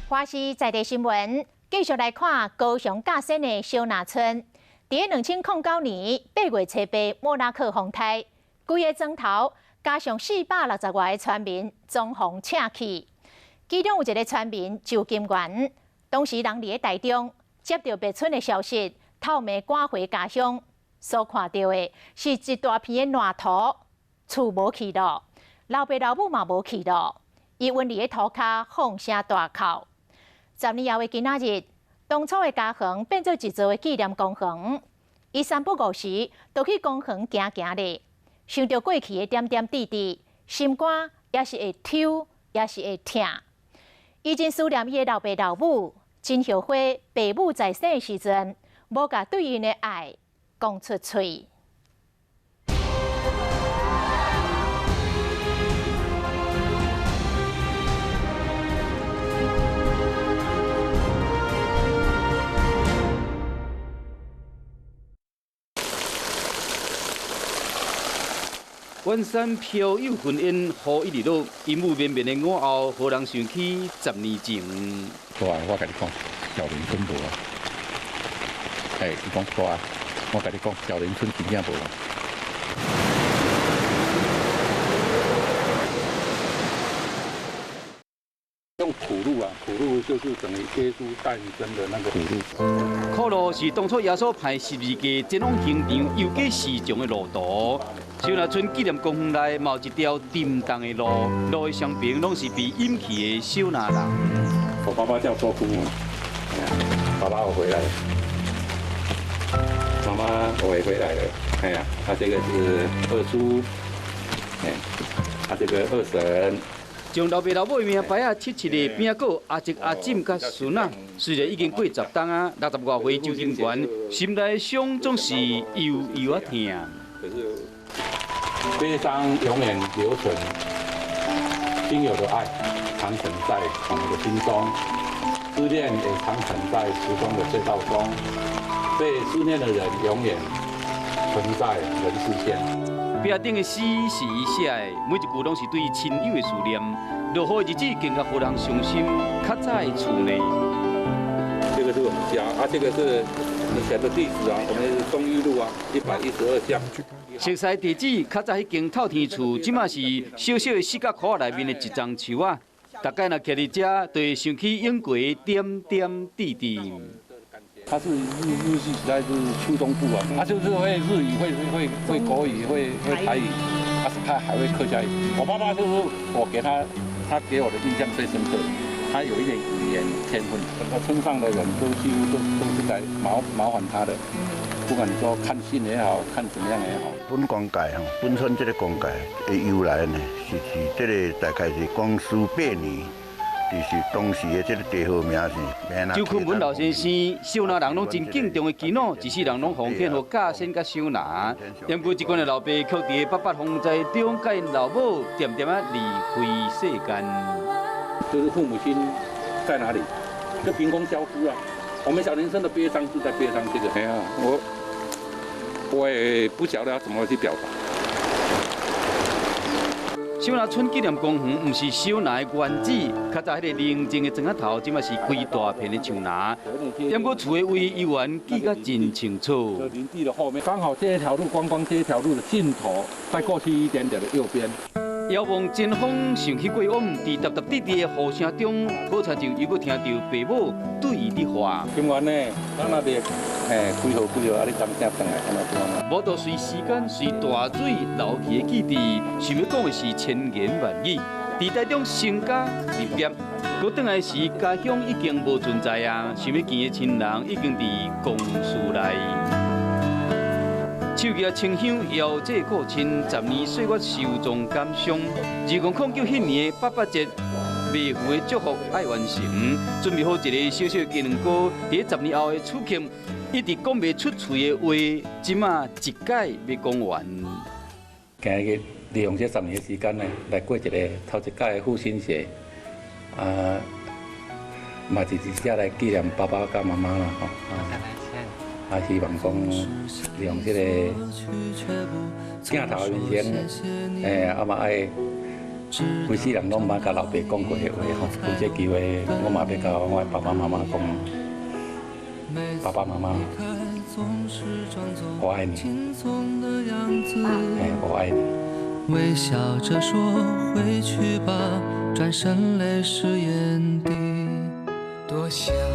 華視在地新聞，繼續來看高雄甲仙的小林村。佇2009年8月初八，莫拉克風颱，規个莊頭加上460外个村民，總予請去。其中有一个村民周金元，當時人佇咧台中，接著滅村的消息，透暝趕回家鄉，所看著的是一大片的爛土，厝無去囉，老爸老母嘛無去囉，伊勻佇咧塗跤放聲大哭。10年後的今仔日，當初的家園變做一座的紀念公園。伊三不五時就去公園行行咧，想著過去的點點滴滴，心肝也是會抽，也是會疼。伊真思念伊的老爸老母，真後悔爸母在生的時陣，無共對𪜶的愛講出喙。遠山飄有雲煙，雨一直落，陰雨綿綿的午後，予人想起10年前。大，我共你講，小林村無啊。哎，伊講大，我共你講，小林村真正無啊。用苦路啊，苦路就是等於耶穌誕生的那個苦路。苦路是當初耶穌派12個前往刑場遊街示眾的路途。小林村紀念公園內嘛有一條沉重的路，路的雙邊攏是被遺棄的小林人。我爸爸叫周姑，爸爸我回來了，媽媽我也回來了，哎呀，他這個是二叔，哎，他這個二嬸。將老爸老母的名牌仔七七的餅果阿叔阿婶佮孫仔，雖然已經過10冬啊，60外歲周金元，心內傷總是悠悠仔疼。可是悲傷永遠留存，親友的愛長存在我們的心中，思念也長存在時光的隧道中，被思念的人永遠存在人世間。壁頂的詩是伊寫的，每一句攏是對親友的思念。落雨的日子更加予人傷心。較早的厝呢？這個是我們家啊，這個是以前的地址啊，我們是忠義路啊，112巷。熟似地址，較早彼間透天厝，這馬是小小的四角箍仔內面的一叢樹仔。大概若徛佇遮，就會想起永過點點滴滴。他是日據時代是初中部啊，他就是會日語、會國語、會台語，他還會客家語。我爸爸就是我給他，他給我的印象最深刻。他有一點語言天分，整個村上的人都幾乎都是來麻煩他的，不管你說看信也好，看怎麼樣也好。本公界吼，本村這個公界的由來呢，是這個大概是光緒八年。就是當時的這個地號名是。周坤文老先生，小林人攏真敬重的基佬，一世人攏奉獻予甲仙佮小林。不過這款的老爸，卻佇八八風災中，佮𪜶老母恬恬仔離開世間。就是父母親在哪裡，就憑空消失啊！我們小林村的悲傷是在悲傷這個。哎呀，我也不曉得要怎麼去表達。小林村紀念公園毋是小林的原址，較早彼个寧靜的莊仔頭，這馬是規大片的樹林。不過厝的位猶原記甲真清楚。林地的後面，剛好這一條路，觀光這一條路的盡頭，再過去一點點的右邊。遙望前方，想起過往，佇沓沓滴滴的雨聲中，好親像猶閣聽著爸母對伊佇話。金元呢，咱那邊，嘿，幾號幾號，啊，你當聲轉來，按怎按怎。無度隨時間隨大水流去的記憶，想欲講的是千言萬語。佇台中成家立業，閣轉來時，家鄉已經無存在啊！想欲見的親人已經佇公司內。手舉清香，遙這故親，10年歲月收藏感傷。2009彼年的八八節，未付的祝福愛完成，準備好一个小小的雞卵糕。佇10年後的此刻，一直講袂出喙的話，這馬一擺欲講完。今日利用這10年的時間呢，來過一个頭一擺的父親節，啊，嘛是佇遮來紀念爸爸佮媽媽啦，吼。啊，希望講利用這個鏡頭面前，欸，啊嘛愛規世人攏毋捌共老爸講過的話吼，有這機會我嘛欲共我的爸爸媽媽講，爸爸媽媽，我愛你，哎，我愛你。微笑着說回去吧，轉身淚濕眼底。多想。